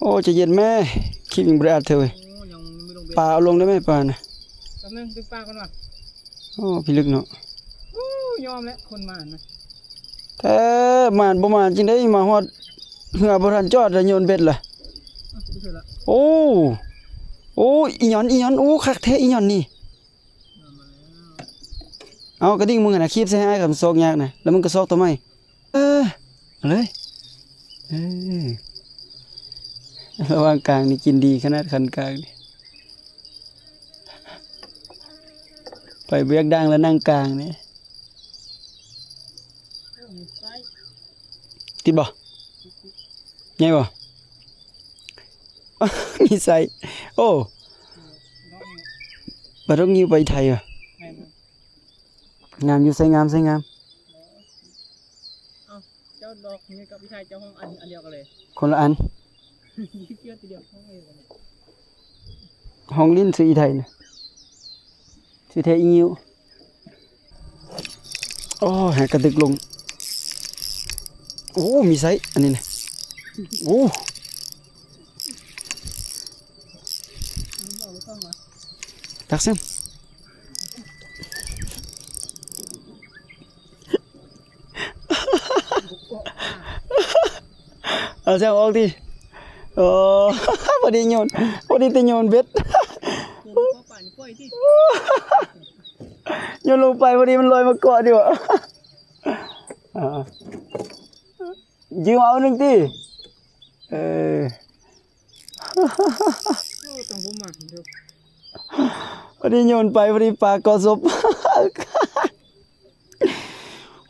ໂອ້ ໃຈເຢັນແມ້ ຄລິບຍັງບໍ່ໄດ້ອັດເທື່ອເວີຍ. ໂອ້ ຍັງບໍ່ລົງເບັດ ປາເອົາລົງໄດ້ໄໝປານະ? ແປັບໜຶ່ງ ຕຶກປາກ່ອນວ່າ. ໂອ້ ພິລຶກເນາະ. ໂອ້ ຍອມແຫຼະ ຄົນມານະ. ແທ້ ມານບໍ່ມານຈັ່ງໃດ ມາຮອດເຮືອບໍ່ທັນຈອດລະໂຍນເບັດລະ. ເອົ້າ ບໍ່ເຊື່ອລະ. ໂອ້ ໂອ້ ອີຫຍັງ ອີຫຍັງ ໂອ້ ຄັກແທ້ ອີຫຍັງນີ້. ເອົາກະດິ້ງມຶງຫັ້ນນະ ຄີບໃສ່ໃຫ້ອ້າຍ ຄັນມັນຊອກຍາກນະ ແລ້ວມຶງກະຊອກໂຕໃໝ່. ເອີ ເອົາເລີຍ ເອີ ລະຫວ່າງກາງນີ້ກິນດີຂະໜາດ ຄັນກາງນີ້ ໄປບໍ່ຢາກດ່າງແລ້ວ ນັ່ງກາງນີ້. ຕິດບໍ່? ໃຫຍ່ບໍ່? ມີໄຊ. ໂອ້ ປາດົກງິ້ວໄປໄທຫວາ. ແມ່ນ ງາມຢູ່ ໄຊງາມ ໄຊງາມ. ເອົ້າ ເຈົ້າດອກນີ້ກັບອີ່ໄທເຈົ້າຫ້ອງອັນ ອັນດຽວກັນເລີຍ. ຄົນລະອັນ. ເກີດທີດຽວ ຫ້ອງດຽວກັນເລີຍ. ຫ້ອງຫຼິ້ນຊື່ອີ່ໄທນະ ຊື່ແທ້ອີງິ້ວ. ໂອ້ ຫາກະດຶກລົງ. ໂອ້ ມີໄຊອັນນີ້ນະ. ໂອ້ ຕັກຊະ. ເອົາແຊມອອກຕິ. ໂອ້ ພໍດີໂຍນ ພໍດີແຕ່ໂຍນເບັດ ໂຍນລົງໄປ ພໍດີມັນລອຍມາເກາະຢູ່. ອ່າ ຢືມເອົາໜຶ່ງຕິ. ເອີ ໂອ້ ຕ້ອງບໍ່ມັກເດີ. ພໍດີໂຍນໄປ ພໍດີປາເກາະສົບ.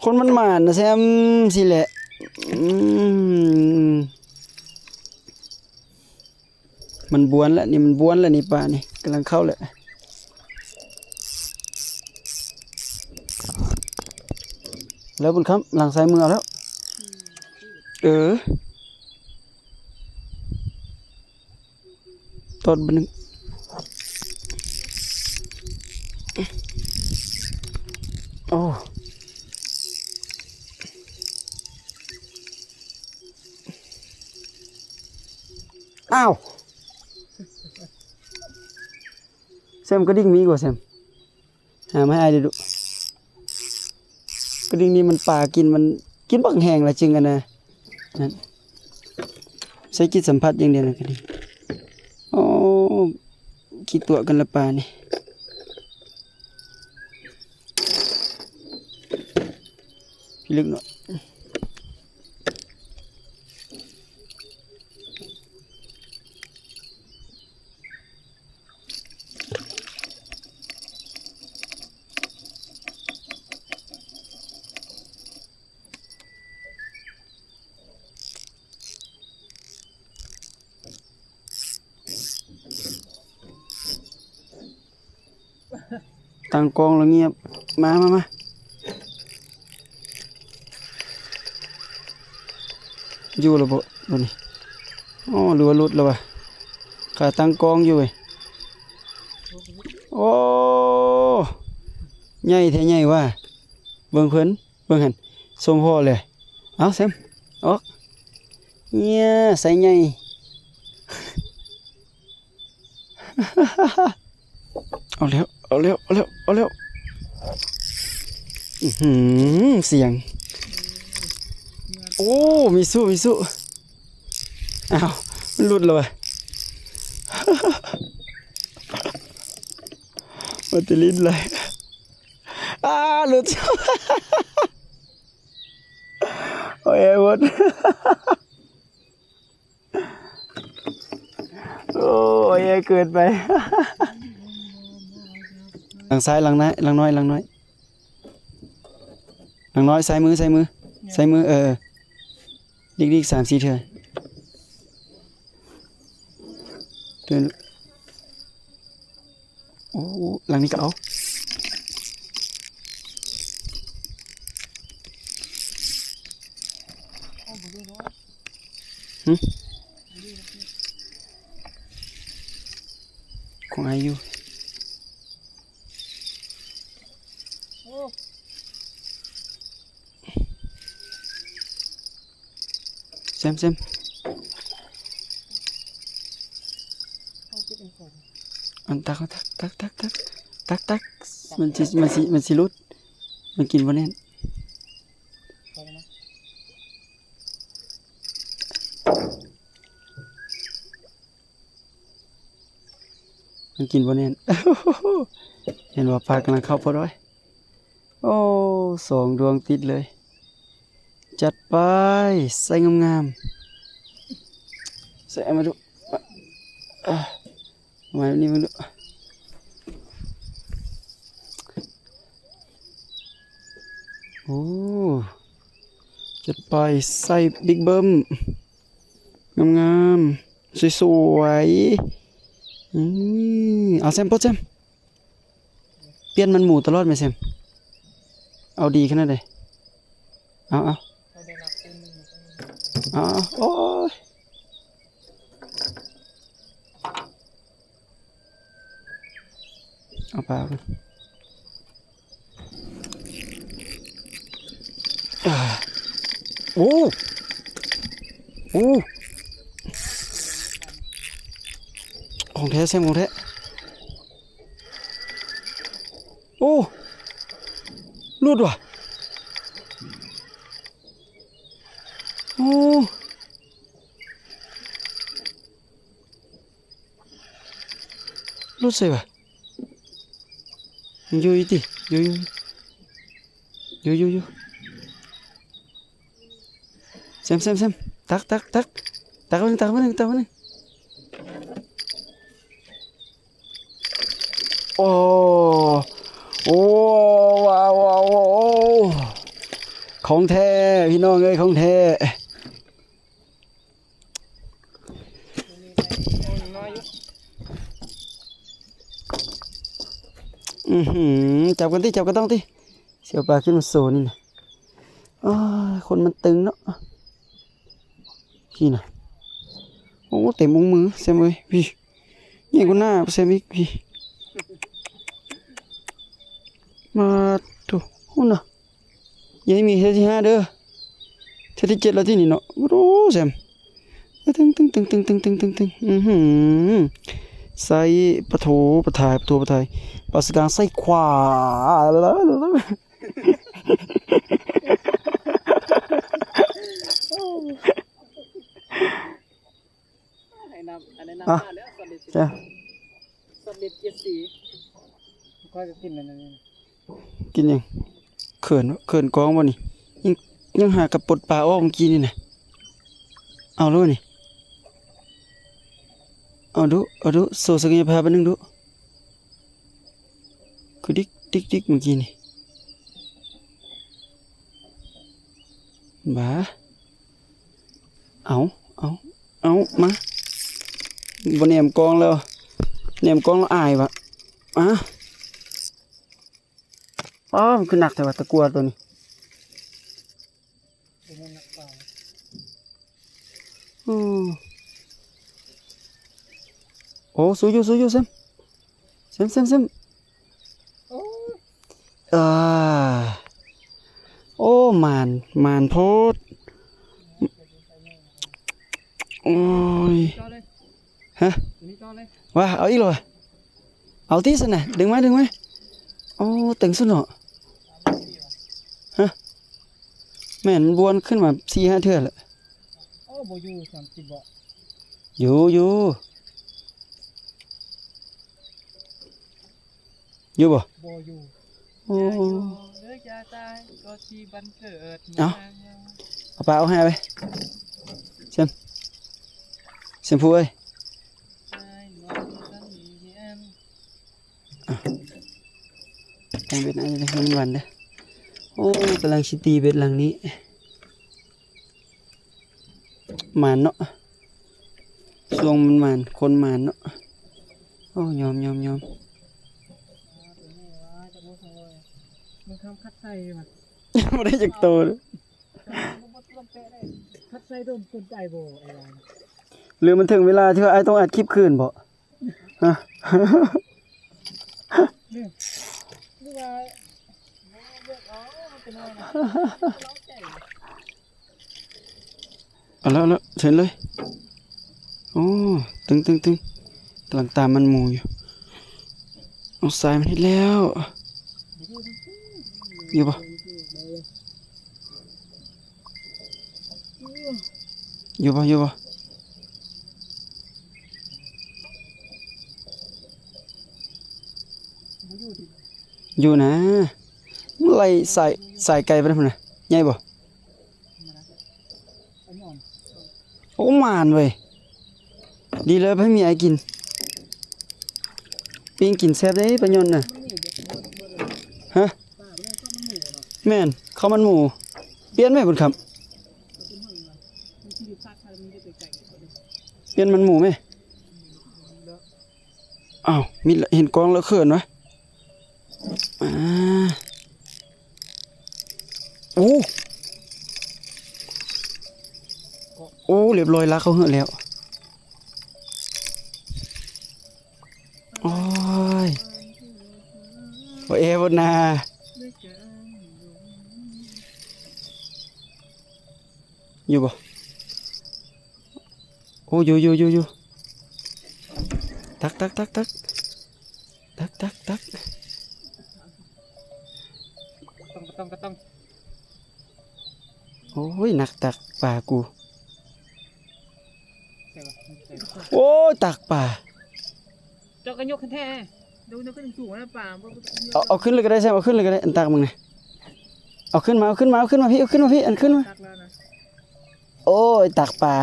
ຄົນມັນໝານນະແຊມ ຊີ້ແຫຼະ. ອືມ ມັນບວນລະນີ້ ມັນບວນລະນີ້ ປານີ້ກຳລັງເຂົ້າແຫຼະ. ແລ້ວບຸນຄຳ ຫຼັງຊ້າຍມືເອົາແລ້ວ. ເອີ ຕອດບຶດໜຶ່ງ. ໂອ້ ອ້າວ ແຊມ ກະດິ້ງມີບໍ່ແຊມ? ຫາມາໃຫ້ອ້າຍດູ ກະດິ້ງນີ້ມັນປາກິນ ມັນກິນບັກແຮງລະຈຶ່ງອັນນະ ນັ້ນ ໃຊ້ຈິດສຳຜັດຢ່າງດຽວນະກະດິ້ງ. ໂອ້ ຂີ້ຕົວະກັນລະປານີ້ ພິລຶກເນາະ. ຕັ້ງກ້ອງແລ້ວງຽບ. ມາ ມາ ມາ ຢູ່ລະບໍ່ ບໍ່ນີ້? ໂອ້ ຫຼືວ່າຫຼຸດລະວະ? ຂາຕັ້ງກ້ອງຢູ່ເວີຍ. ໂອ້ ໃຫຍ່ແທ້ໃຫຍ່ວ່າ. ເບິ່ງເພິ່ນ ເບິ່ງຫັ້ນ ຊົມພໍ້ເລີຍ. ເອົາ ແຊມ ອອກ. ເຫຍື່ອ ໄຊໃຫຍ່. ເອົາແລ້ວ ເອົາແລ້ວ ເອົາແລ້ວ ເອົາແລ້ວ. ອືຫື ສຽງ. ໂອ້ ມີສູ້ ມີສູ້. ອ້າວ ມັນຫຼຸດແລ້ວວະ. ບໍ່ໄດ້ຫຼິ້ນເລີຍ. ອ້າ ຫຼຸດ. ໂອ້ຍ ໝົດ. ໂອ້ຍ ເກີນໄປ. ຫຼັງຊ້າຍ ຫຼັງນ້ອຍ ຫຼັງນ້ອຍ ຫຼັງນ້ອຍ ຫຼັງນ້ອຍ ຊ້າຍມື ຊ້າຍມື ຊ້າຍມື ເອີ ດິກໆ ສາມສີ່ເທື່ອ. ໂອ້ ຫຼັງນີ້ກະເອົາ. ຫຶ ຂອງອ້າຍຢູ່. ແຊມ ແຊມ. ອັນ ຕັກ ຕັກ ຕັກ ຕັກ ຕັກ ຕັກ ມັນຊິ ມັນຊິ ມັນຊິຫຼຸດ ມັນກິນບໍ່ແໜ້ນ. ມັນກິນບໍ່ແໜ້ນ. ເຫັນວ່າປາກຳລັງເຂົ້າພໍດອຍ. ໂອ້ ສອງດວງຕິດເລີຍ. ຈັດໄປ ໃສ່ງາມໆ. ໃສ່ ເອົາມາດູ ມານີ້ເບິ່ງດູ. ໂອ້ ຈັດໄປ ໃສ່ບິກເບິ່ມ ງາມໆ ສວຍໆ. ອືມ ເອົາແຊມ ປົດແຊມ ປ່ຽນມັນໝູຕະຫຼອດແມ່ແຊມ. ເອົາດີຂະໜາດໃດ? ເອົາ ເອົາ ເອົາ ໂອ້ຍ. ເອົາປາເບິ່ງ. ອ່າ ໂອ້ ໂອ້ ຂອງແທ້ແຊມ ຂອງແທ້. ໂອ້ ຫຼຸດວ່ະ. ໂອ້ ຫຼຸດໃສວະ? ຢູ່ອີກຕິ ຢູ່ ຢູ່ ຢູ່ ຢູ່ ຢູ່. ແຊມ ແຊມ ແຊມ ຕັກ ຕັກ ຕັກ ຕັກໄວ້ໜຶ່ງ ຕັກໄວ້ໜຶ່ງ ຕັກໄວ້ໜຶ່ງ. ໂອ້ ໂອ້ ວ້າວ ວ້າວ ໂອ້ ຂອງແທ້ ພີ່ນ້ອງເອີຍ ຂອງແທ້. ອືຫື ຈັບກັນຕິ ຈັບກັນຕ້ອງຕິ ຊິເອົາປາຂຶ້ນມາໂຊນີ້ນະ. ອ້າ ຄົນມັນຕຶງເນາະ ພີ່ນະ. ໂອ້ ເຕັມອົງມືແຊມເອີຍ ພີ່ ໃຫຍ່ກວ່າໜ້າແຊມອີກ ພີ່. ມາໂທ້ ພຸ້ນນະ. ຢ່າໃຫ້ມີເທື່ອທີຫ້າເດີ ເທື່ອທີເຈັດແລ້ວຕິນີ້ເນາະ. ໂອ້ໂຫ ແຊມ ຕຶງໆໆໆ ອືຫື ໃສ່ ປະໂທ ປະທາຍ ປະໂທ ປະທາຍ ປາສະກາງໃສ່ຂວາ. ໃຫ້ນຳ ອັນແນະນຳ ອ່ະ ມາແລ້ວ ຊັອດເດັດ ຈ້ະ ຊັອດເດັດເຈັດສີ. ຂ້ອຍກໍກິນອັນນັ້ນ ກິນຫຍັງ? ເຂີນ ເຂີນກ້ອງບໍ່ນີ້? ຍັງ ຍັງຫາກັບປົດປາອອກມື້ກີ້ນີ້ນະ. ເອົາໂລດນີ້ ເອົາດຸ ເອົາດຸ ໂຊສັກກະຍະພາບໜຶ່ງດຸ. ຄືດິກດິກດິກມື້ກີ້ນີ້ ບາ. ເອົາ ເອົາ ເອົາ ມາ ບໍ່ແນມກ້ອງແລ້ວ ແນມກ້ອງແລ້ວອາຍວະ. ອາ ອ້າ ມັນຄືໜັກແທ້ວະ ຕະກົ່ວໂຕນີ້. ໂອ້ ໂອ້ ສູ້ຢູ່ ສູ້ຢູ່ ແຊມ ແຊມ ແຊມ ແຊມ. ໂອ້ ເອີ ໂອ້ ໝານ ໝານໂພດ. ໂອ້ຍ ຮະ ວ່າ ເອົາອີກແລ້ວຫວາ? ເອົາຕິຊັ້ນນະ ດຶງມາ ດຶງມາ. ໂອ້ ຕຶງສຸດເນາະ. ຮະ ແມ່ນ ມັນບ້ວນຂຶ້ນມາສີ່ຫ້າເທື່ອແລ້ວ. ໂອ້ ບໍ່ຢູ່ສາມສິບບໍ່? ຢູ່ ຢູ່ ຢູ່ບໍ່? ບໍ່ຢູ່. ໂອ້ ຢ່າຢູ່ເດີ ຢ່າຕາຍກໍຊິບັນເກີດ. ເອົາ ເອົາປາອອກໃຫ້ເອົາໄປ ແຊມ ແຊມພູເອີຍ. ຕັ້ງເບັດໃຫ້ມັນວັນເດີ. ໂອ້ ກຳລັງຊິຕີເບັດຫຼັງນີ້. ໝານເນາະ ຊ່ວງມັນໝານ ຄົນໝານເນາະ. ໂອ້ ຍອມ ຍອມ ຍອມ. ມັນຄຳຄັດໃສ່ວ່າ ບໍ່ໄດ້ຈັກໂຕເລີຍ. ຄັດໃສ່ໂດນກົນໄກບໍ່ ອ້າຍວ່າ? ຫຼືມັນເຖິງເວລາທີ່ວ່າອ້າຍຕ້ອງອັດຄລິບຄືນບໍ່? ຮະ ເອົາແລ້ວ ເອົາແລ້ວ ເຊີນເລີຍ. ໂອ້ ຕຶງ ຕຶງ ຕຶງ. ກຳລັງຕາມມັນໝູຢູ່. ເອົາ ຊາຍມັນເຮັດແລ້ວ. ຢູ່ບໍ່? ຢູ່ບໍ່? ຢູ່ບໍ່? ຢູ່ນະ. ມັນໄລ່ສາຍ ສາຍໄກໄປນຳພຸ້ນນະ. ໃຫຍ່ບໍ່? ໂອ້ ໝານເວີຍ. ດີແລ້ວ ໃຜມີອ້າຍກິນ ປີ້ງກິນແຊບເດ້ ປາຍອນນະ. ຮະ? ແມ່ນ ເຂົ້າມັນໝູ. ປ່ຽນແມ່ບຸນຄຳ ປ່ຽນມັນໝູແມ່. ອ້າວ ມີ ເຫັນກ້ອງແລ້ວເຂີນວະ. ອ່າ ໂອ້ ໂອ້ ລຽບຮ້ອຍ ລາກເຂົ້າເຫືອແລ້ວ. ໂອ້ຍ ບໍ່ແອບໍ່ນາ. ຢູ່ບໍ່? ໂອ້ ຢູ່ ຢູ່ ຢູ່ ຢູ່. ຕັກ ຕັກ ຕັກ ຕັກ ຕັກ ຕັກ ຕັກ. ຕ້ອງ ຕ້ອງ ຕ້ອງ. ໂອ້ຍ ນັກຕັກປາກູ. ໂອ້ຍ ຕັກປາ. ເຈົ້າກໍຍົກຂຶ້ນແທ້ ຍົກ ຍົກຂຶ້ນສູງນະປາ. ເອົາ ເອົາຂຶ້ນເລີຍກໍໄດ້ ແຊມ ເອົາຂຶ້ນເລີຍກໍໄດ້ ອັນຕັກມຶງນະ. ເອົາຂຶ້ນມາ ເອົາຂຶ້ນມາ ເອົາຂຶ້ນມາພີ້ ເອົາຂຶ້ນມາພີ້ ອັນຂຶ້ນມາ. ຕັກແລ້ວນະ. ໂອ້ຍ ຕັກປາ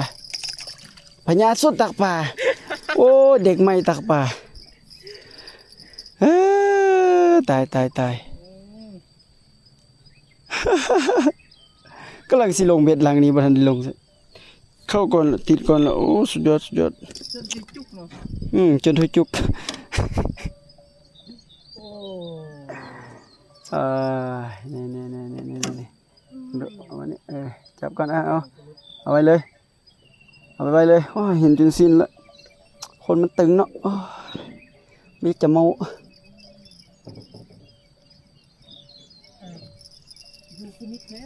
ພະຍາດສຸດຕັກປາ. ໂອ້ຍ ເດັກໃໝ່ຕັກປາ. ເອີ ຕາຍ ຕາຍ ຕາຍ. ກຳລັງຊິລົງເບັດຫຼັງນີ້ ບໍ່ທັນໄດ້ລົງ. ເຂົ້າກ່ອນລະ ຕິດກ່ອນລະ. ໂອ້ ສຸດຍອດ ສຸດຍອດ. ຈົນຊິຈຸກເນາະ. ອືມ ຈົນຖືກຈຸກ. ໂອ້ ເອີ ນີ້ໆ ເອົາໄວ້ນີ້ ເອີ ຈັບກ່ອນ. ເອົາ ເອົາ ເອົາໄວ້ເລີຍ ເອົາໄປໄວ້ເລີຍ. ໂອ້ຍ ເຫັນຈົນຊິນລະ ຄົນມັນຕຶງເນາະ. ໂອ້ຍ ມີຈະເມົາ. ຢູ່ສະນິດແທ້.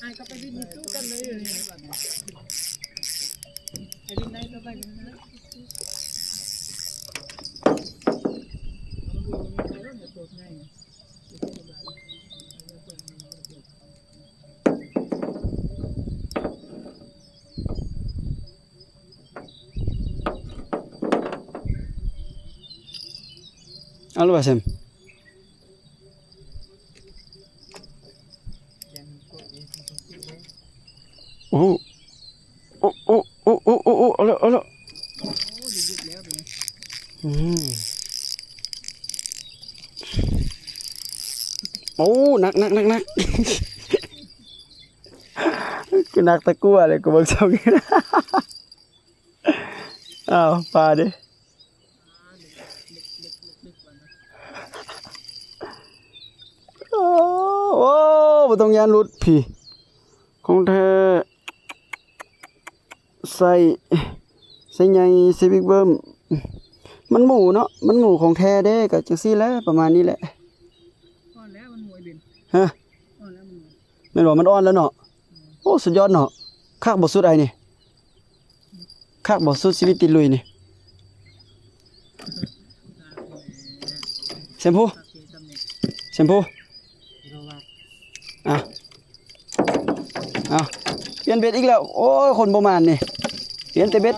ອ້າຍກໍໄປບິນຢູ່ສູ້ກັນເລີຍ ໄປບິນໄດ້ກໍໄປກັນນະ. ເອົາລະວ່າແຊມ. ໂອ້ ໂອ້ ໂອ້ ເອົາແລ້ວ ເອົາແລ້ວ. ອືມ ໂອ້ ໜັກ ໜັກ ໜັກ ໜັກ. ຄືໜັກຕະກົ່ວເລີຍ ກູເບິ່ງຊົງ. ອ້າວ ປາເດ້. ໂອ້ ບໍ່ຕ້ອງຢ້ານຫຼຸດພີ້ ຂອງແທ້. ໃສ່ ໃສ່ໃຫຍ່ ໃສ່ບິກເບິ່ມ. ມັນໝູເນາະ ມັນໝູຂອງແທ້ເດ້. ກໍຈັ່ງຊີ້ແຫຼະ ປະມານນີ້ແຫຼະ. ອ່ອນແລ້ວມັນໝູ ເບັນ. ຮະ? ອ່ອນແລ້ວມັນໝູ. ແມ່ນບໍ່? ມັນອ່ອນແລ້ວເນາະ. ໂອ້ ສຸດຍອດເນາະ. ຄັກບໍ່ສຸດອ້າຍນີ້? ຄັກບໍ່ ສູ້ຊີວິດຕິດລຸຍນີ້? ແຊມພູ ແຊມພູ ອ່ະ ເອົາ ປ່ຽນເບັດອີກແລ້ວ. ໂອ້ຍ ຄົນບໍ່ໝານນີ້ ປ່ຽນແຕ່ເບັດ.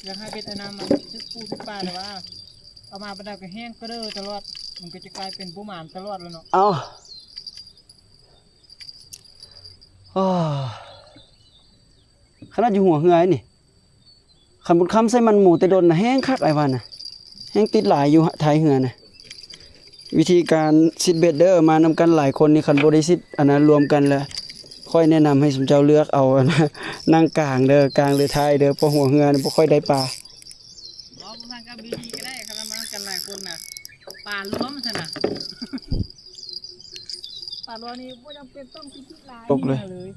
ຢາກໃຫ້ເບັດອັນນັ້ນມັນຖືກປູຖືກປາ ແຕ່ວ່າເອົາມາປານໃດກໍແຫ້ງກະເດີຕະຫຼອດ ມັນກໍຈະກາຍເປັນບໍ່ໝານຕະຫຼອດແລ້ວເນາະ. ເອົາ ໂອ້ ຂະໜາດຢູ່ຫົວເຮືອນີ້ ຄັນບຸນຄຳໃສ່ມັນໝູແຕ່ດົນນະ ແຮງຄັກ ອ້າຍວ່ານະ ແຮງຕິດຫຼາຍຢູ່ທ້າຍເຮືອນະ. ວິທີການຊິດເບັດເດີ ມານຳກັນຫຼາຍຄົນນີ້ ຄັນບໍ່ໄດ້ຊິດອັນນັ້ນລວມກັນລະ ຂ້ອຍແນະນຳໃຫ້ຊຸມເຈົ້າເລືອກເອົາອັນນັ້ນ ນັ່ງກາງເດີ ກາງ ຫຼື ທ້າຍເດີ ເພາະຫົວເຮືອນີ້ບໍ່ຄ່ອຍໄດ້ປາ. ບໍ່ ບໍ່ທັນກັບບີດີກໍໄດ້ ຄັນມານຳກັນຫຼາຍຄົນນະ ປາລວມຊັ້ນນະ. ປາລວມນີ້ບໍ່ຈຳເປັນຕ້ອງຊິຄິດຫຼາຍ ຕົກເລີຍ ເລີຍ.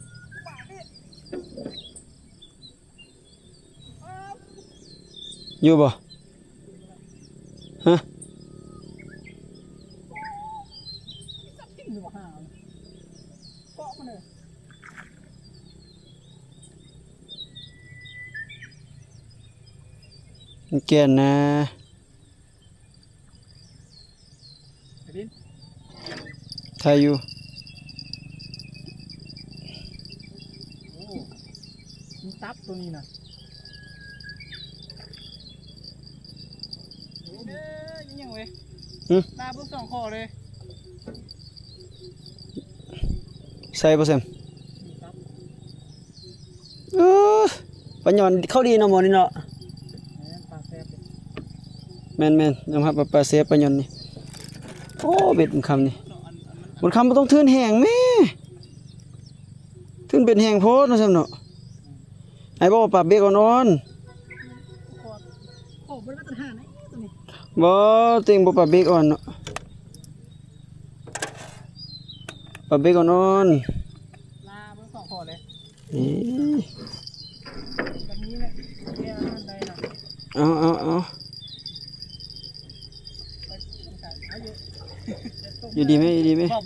ຢູ່ບໍ່? ຮະ? ແກ່ນນະ. ຖ່າຍຢູ່. ໂອ້ ມີຕັບໂຕນີ້ນະ. ເອີ ອີຫຍັງເວີຍ? ຫຶ? ຕາເບິ່ງສອງຂໍ້ເລີຍ. ໃສ່ບໍ່ແຊມ? ມີຕັບ. ເອີ ປາຍອນເຂົ້າດີເນາະໝໍນີ້ເນາະ. ແມ່ນ ປາແຊບເດ້. ແມ່ນໆ ຍອມຮັບວ່າປາແຊບປາຍອນນີ້. ໂອ້ ເບັດບຸນຄຳນີ້ ບຸນຄຳບໍ່ຕ້ອງທຶນແຮງແມ້. ທຶນເບັດແຮງໂພດເນາະ ແຊມເນາະ. ອ້າຍບອກວ່າປາເບັກອ່ອນໆ. ໂອ້ ບໍ່ໄດ້ມາດຕະຖານໃດໂຕນີ້. ບໍ່ ເຕັງບໍ່ປາເບັກອ່ອນເນາະ. ປາເບັກອ່ອນໆ. ລາເບິ່ງສອງຂໍ້ເລີຍ. ເອີ ແບບນີ້ແຫຼະ ແກ້ອາຫານໄດ້ນະ. ເອົາໆໆ. ຢູ່ດີແມ້ ຢູ່ດີແມ້. ແບບ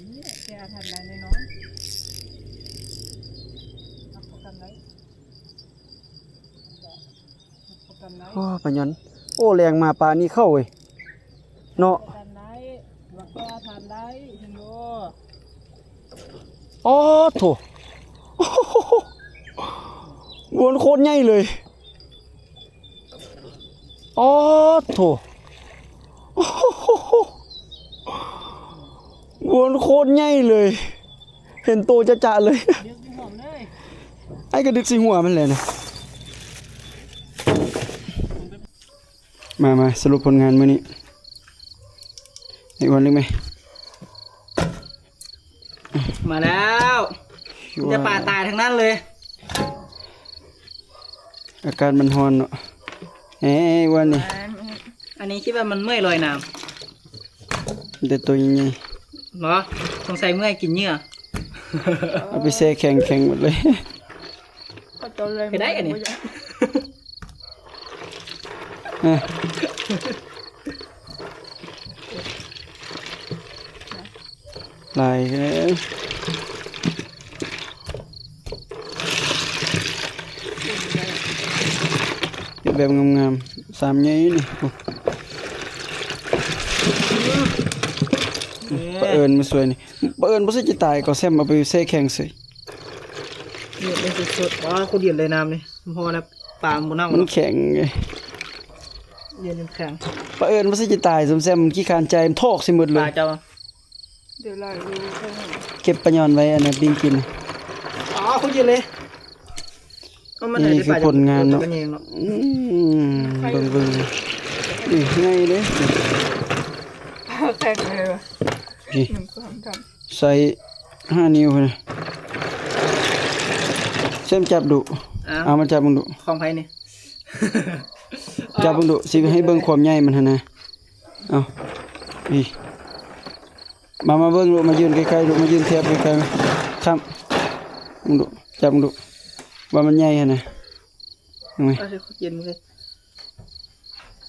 ນີ້ແຫຼະ ແກ້ອາຫານໄດ້ແນ່ນອນ ຮັບປະກັນໄດ້. ໂອ້ ປາຍອນ. ໂອ້ ແລງມາປານີ້ເຂົ້າເວີຍເນາະ. ປານໃດວ່າແກ້ອາຖານໄດ້ ເຫັນບໍ່? ອໍໂທ້ ບວນໂຄດໃຫຍ່ເລີຍ. ອໍໂທ້ ບວນໂຄດໃຫຍ່ເລີຍ. ເຫັນໂຕຈະໆເລີຍ. ດຶກຊິຫອມເລີຍ. ອ້າຍກະດຶກຊິຫົວມັນແຫຼະນະ. ມາ ມາສະຫຼຸບຜົນງານມື້ນີ້. ໄອ້ອ້ວນລຶກໄໝ? ມາແລ້ວ. ມີແຕ່ປາຕາຍທັງນັ້ນເລີຍ. ອາກາດມັນຮ້ອນເນາະ. ເອີ ອ້ວນນີ້ ອັນນີ້ຄິດວ່າມັນເມື່ອຍລອຍນ້ຳ. ມີແຕ່ໂຕໃຫຍ່ໆ. ເນາະ ສົງໄສເມື່ອຍກິນເຫຍື່ອ. ເອົາໄປແຊ່ແຂງ ແຂງໝົດເລີຍ. ເຮັດໄດ້ອັນນີ້. ເອີ ຫຼາຍເດີ. ເຮັດແບບງາມໆ ຊາມໃຫຍ່ນີ້. ປາເອີນມາຊ່ວຍນີ້. ປາເອີນບໍ່ໃສ່ຈະຕາຍກໍ ແຊມເອົາໄປແຊ່ແຂງເສີຍ. ນີ້ເປັນສົດໆ. ວ້າ ໂຄດເຢັນເລີຍນ້ຳນີ້. ພໍແລ້ວ ປາມັນບໍ່ເນົ່າ ມັນແຂງເດ. ເຢັນແຂງ. ປາເອີນບໍ່ໃສ່ຈະຕາຍ ສົມແຊມມັນຂີ້ຄ້ານຈ່າຍ ມັນຖອກໃສ່ໝົດເລີຍ. ປາເຈົ້າ ເດຽວໄລ່ເກັບປາຍອນໄວ້ ອັນນັ້ນປີ້ງກິນ. ອ້າວ ໂຄດເຢັນເລີຍ. ເອົາ ມັນ ນີ້ຄືຜົນງານເນາະ. ອືມ ເບິ່ງໆ ນີ້ໃຫຍ່ເດ້. ແຂງເລີຍວ່າ ນີ້ ໜຶ່ງ ສອງ ສາມ ໃສ່ຫ້ານິ້ວພຸ້ນນະ. ແຊມຈັບດຸ. ເອົາ ເອົາ ມາຈັບເບິ່ງດຸ. ຂອງໃຜນີ້? ຈັບເບິ່ງດຸ ຊິໃຫ້ເບິ່ງຄວາມໃຫຍ່ມັນຫັ້ນນະ. ເອົາ ນີ້ ມາ ມາເບິ່ງດຸ ມາຢືນໃກ້ໆດຸ ມາຢືນທຽບໃກ້ໆ ມາ ຄ້ຳເບິ່ງດຸ ຈັບເບິ່ງດຸ ວ່າມັນໃຫຍ່ຫັ້ນນະ. ເອົາ ເອົາ ເຮັດເຢັນເລີຍ.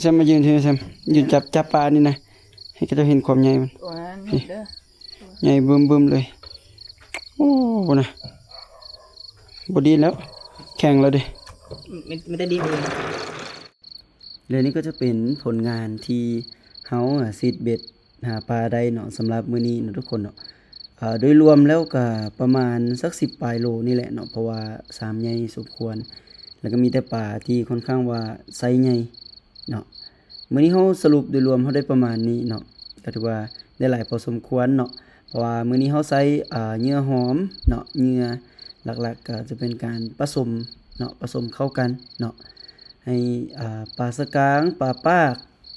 ແຊມມາຢືນທີ່ນີ້ ແຊມ ຢືນຈັບ ຈັບປານີ້ນະ ໃຫ້ເຂົາເຈົ້າເຫັນຄວາມໃຫຍ່ມັນ. ໂອ້ ນີ້ເດີ ໃຫຍ່ບຶ້ມໆເລີຍ. ໂອ້ ພຸ້ນນະ ບໍ່ດີນແລ້ວ ແຂງແລ້ວເດ້. ມີ ມີແຕ່ດີນເອງ. ແລະນີ້ກໍຈະເປັນຜົນງານທີ່ເຮົາ ອາ ຊິດເບັດຫາປາໄດ້ເນາະ ສຳລັບມື້ນີ້ເນາະທຸກຄົນເນາະ. ອາ ໂດຍລວມແລ້ວກໍປະມານສັກສິບປາຍໂລນີ້ແຫຼະເນາະ ເພາະວ່າຊາມໃຫຍ່ສົມຄວນ ແລ້ວກໍມີແຕ່ປາທີ່ຄ່ອນຂ້າງວ່າໄຊໃຫຍ່ເນາະ. ມື້ນີ້ເຮົາສະຫຼຸບໂດຍລວມເຮົາໄດ້ປະມານນີ້ເນາະ ກໍຖືວ່າໄດ້ຫຼາຍພໍສົມຄວນເນາະ ເພາະວ່າມື້ນີ້ເຮົາໃຊ້ ອາ ເຫຍື່ອຫອມເນາະ ເຫຍື່ອຫຼັກໆກໍຈະເປັນການປະສົມເນາະ ປະສົມເຂົ້າກັນເນາະ ໃຫ້ ອາ ປາສະກາງ ປາປາກ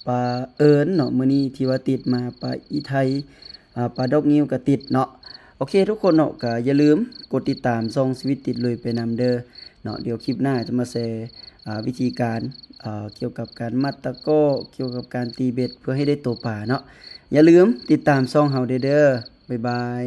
ປາເອີນເນາະ ມື້ນີ້ທີ່ວ່າຕິດມາ ປາອີໄທ ອາ ປາດອກງິ້ວກໍຕິດເນາະ. ໂອເຄທຸກຄົນເນາະ ກໍຢ່າລືມກົດຕິດຕາມຊ່ອງຊີວິດຕິດລຸຍໄປນຳເດີເນາະ. ດຽວຄລິບໜ້າຈະມາແຊ ອາ ວິທີການ ອາ ກ່ຽວກັບການມັດຕະກໍ້ ກ່ຽວກັບການຕີເບັດ ເພື່ອໃຫ້ໄດ້ໂຕປາເນາະ. ຢ່າລືມຕິດຕາມຊ່ອງເຮົາເດີ ເດີ. ບາຍບາຍ.